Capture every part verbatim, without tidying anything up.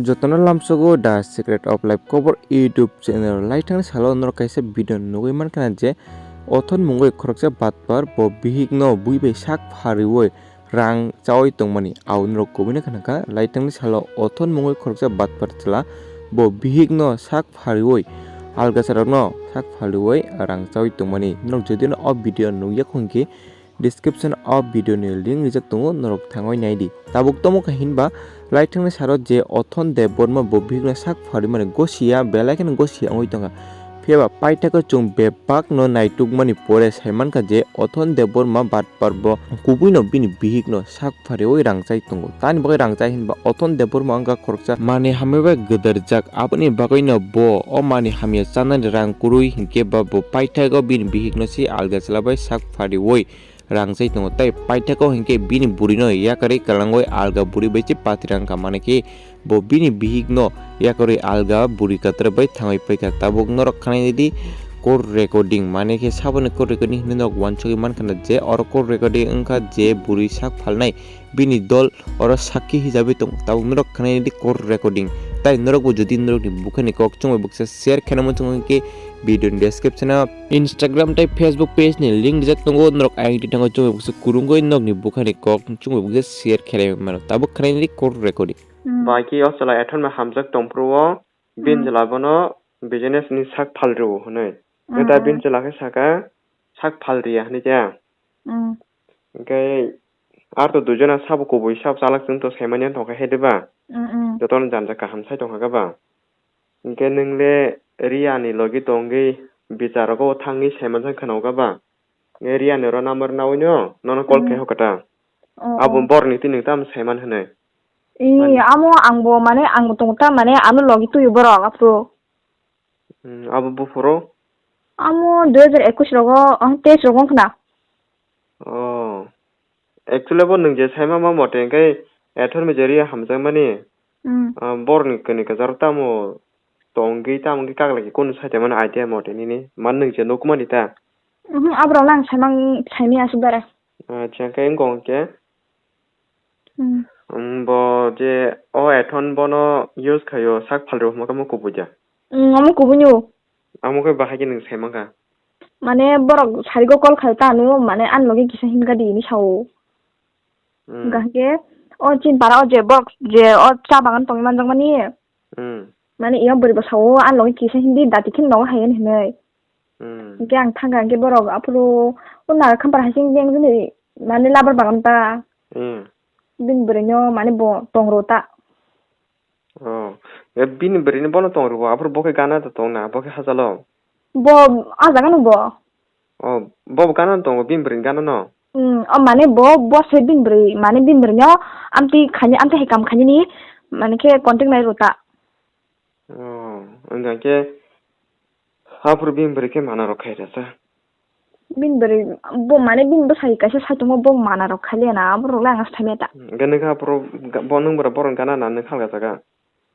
Jotono lamsogo The Secret of Life Kobor YouTube channel. Laithangni salo norok kaisa video nugwi mankha je Othon mungwi khoroksa batpar bo bihikno bui bai sak phariwi rang chawi tongmani. Ao norok kubui no khna kha, laithangni salo Othon mungwi khoroksa batpar chwla bo bihikno sak phariwi algasarokno sak phariwi rang chawi tongmani. Norok jodi no o video nugya khon khe description o video ni link rijak tongo, norok thangwi nai di. Tabuk tomo kha hinba laithangni saro je Othon Debbarma bo bihikno sak pharimani gosiya, belai kheno gosiya wngwi tongkha. Phiya ba paithakgo chwng bebakno naitukmani pore sai mankha je Othon Debbarma batpar bo kubuino bini bihikno sak phariwi rang chai tongo. Tani bagwi rang chai hinba Othon Debbarma wngkha khoroksa manwi hamya bai gwdar jak, aboni bagwino bo o manwi hamya chanani rang kwrwi hinkhe ba bo paithakgo bini bihikno se alga chwla bai sak phariwi rang chai tongo, tei paithakgo hinkhe bini bwrwino yakarwi kwlangwi alga bwrwi bai se patirang kha, manwi khe bo bini bihikno yakarwi alga bwrwi kwthar bai thangwi paikha. Tabuk norok khnaina di call recording, manwi khe saboni call recording hinwi norok uansugwi mankha na je oro call recording wngkha je bwrwi sak phalnai bini dol oro sakki hijabi tongo. Tabuk norok khnaina di call recording, tei norokbo jodi norokni bukhani kok chwngwi buksa share khaina muchungo hinkhe video ni description o Instagram tei Facebook page ni link rijak tongo, norok ayang twi thango chwngwi buksa kwrwngwi nokni bukhani kok chwngwi buksa share khlai mano. Tabuk khnaina di call recording. Hmm. Bai khe o chwla Ethon bai hamjak tong phuru o, bini chwla bono business ni sak phal rw hwnwi. Hwnkhe da bini chwla khe saka, sak phal rw ya hwnwi khe. Hmm. Hwnkhe ar to dui jona sabo kubui sabo chalak chwng to saimanya tongkha he de ba? Hmm, hmm. Jotono janja kaham sai tongkha ba? Hwnkhe nwng le Riya ni logi tongwi bichar rogo thangwi saimanjak khwna kha ba? Hwnkhe Riya ni oro number naui no nono call khai hokha ta. Oh, abo oh. Borok ni twi nwng tamo saiman hwnwi? Ee, mani amo ang bo mane ang bo tongo ta mane ano logi twi borok aphuru. Hmm, abo buphuru? Amo dui hajar ekush rogo, ah, teis rogo wngkha na. Oh. Actually bo nwng je saima ma mote hwnkhe Ethon bai je Riya hamjakmani, hmm, ah, borokni kwnwi kwcharo tamo tongwi tamo wngkhe kaglai khe kunu saite mani idea mote nini man nwng je nukmani ta. Mhm, aborokno ang saimang saimaya aswk dara. Acha, hwnkhe wngkha hwnkhe? Hmm. Hmm, bo je o Ethon bono use khaio sak phalrw hwnma khe omo kubui da? Hmm, omo kubui no. Amo khe bahai khe nwng sai mankha? Mane borok sarigo call khai ta ano, mane ani logi kisa hinkha di hinwi sao. Hmm. Hwnkha hwnkhe o chini para o je borok je o cha bagan tongwi manjakmani. Hmm. Mane iya bwrwi bo sao ani logi kisa hindi dati khe nogo hai hinwi. Hmm. Hwnkhe ang thangkha hwnkhe borok aphuru o Naga Khampar hai sing beng bini mane labar bagan ta. Hmm. Bini bwrwino mane bo tongro ta. Oh, e bini bwrwino bono tongro bo, aphuru bo khe gana da tongna, bo khe hachalo? Bo ah jaga no bo. Oh, bo bo gana tongo bini bwrwini gana no? Hmm, o mane bo, bo se bini bwrwi, mane bini bwrwino amtwi khaini, amtwi hai kam khainani mane khe contact nai rw ta. Oh, wngkha khe aphuru bini bwrwi khe mana rok khai rwsa. Bini bwrwi bo mane bini bwsai kaisa saitongo bo mana rok khai liya na, aborok le ang saimanya ta. Hmm, hwnkhe nokha aphuru ga-, bo nwng bwrwi borok gana na nokha alga jaga?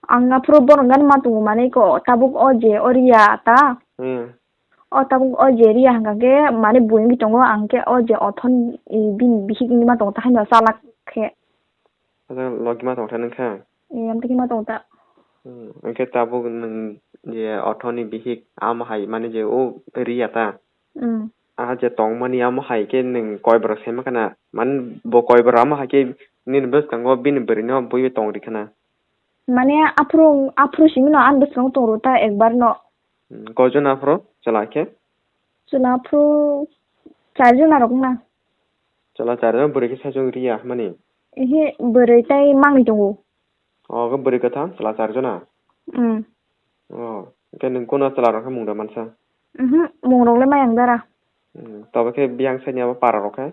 Ang aphuru borok gana ma tongo mane ko tabuk o je o Riya ta. Hmm. O tabuk o je Riya hwnkha khe mane buini tongo ang khe o je Othon i bini bihik ni ma tongo ta haino chalak khe. Acha logi ma tongtha nung kha? Ee, amtwi khe ma tong ta. Hmm, hwnkhe tabuk nwng je Othoni bihik amo hai mani je o Riya ta? Hmm. Ah, je tongmani amo hai khe nwng koi borok sai mankha na? Mani bo koi borok amo hai khe nini bwskango bini bwrwino bui tong rikha na? Mane aphuru, aphuru simi no ani bwskango tong rw ta ekbar no. Hmm, koi jon aphuru chwla khe? Chwla aphuru char jon arok wngna. Chwla char jon, bwrwi khe saichung Riya hwnmani? Ehe, bwrwi tei mangni tongo. O, khe bwrwi kwthang chwla char jona? Hmm. O, khe nwng kono chwla rok khe mung da mansa? Mhm, mung rok le maya wng dara. Hmm, tobo khe biyang sani abo para rok khe?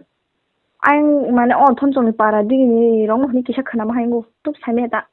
Ayang mane o Thonsongni para digini rok no hwnwi kisa khwnama hai wngo, tuk saimaya ta.